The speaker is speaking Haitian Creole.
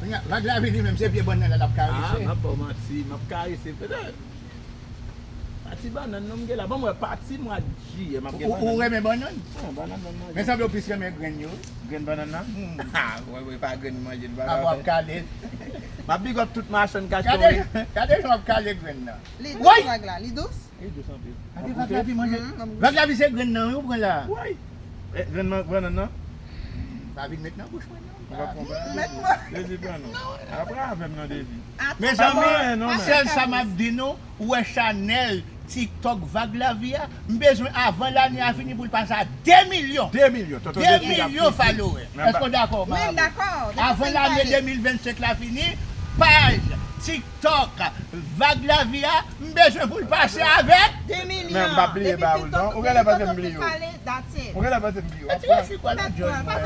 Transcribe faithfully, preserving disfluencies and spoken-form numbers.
Vag lavi li menm se pye bannann nan l ap karese. Ah, m ap ba w manti, m ap karese. Pati bannann non m gen la. Ban m wè pati mwa jiyè m ap gen bannann. Ou renmen bannann? Bon, bannann non m manje. Men sanble w plis renmen grenn yo wi. Grenn bannann nan? Ha, wè wè pa grenn manje l pa ka fè. Ap w ap kale l. M ap big up tout machann kach yo wi. Gade jan w ap kale grenn nan. Li dous vag la, li dous? Li dous anpil. Gade vag lavi manje. Vag lavi se grenn nan wi ou pran la. Woy! Grenn bannann nan? Pa vin met nan bouch mwen non. Ou pa pran bannann? Met mwen. Dezi pran non. Apre avè m non Dezi. Mezanmi, sèl sa m ap di nou, ou wè chanèl TikTok Vag Lavi a, m bezwen avan lane a fini pou l pase a de milyon. De milyon. De milyon followers. Èske w dakò? Mwen dakò. Avan lane de mil vennsenk la fini, paj TikTok Vag Lavi a, m bezwen pou l pase avèk. De milyon. Men m p ap bliye ba ou l non. Ou genlè panse m bliye w. Ou genlè panse m bliye w. Ti fi kwa la jòj mwen.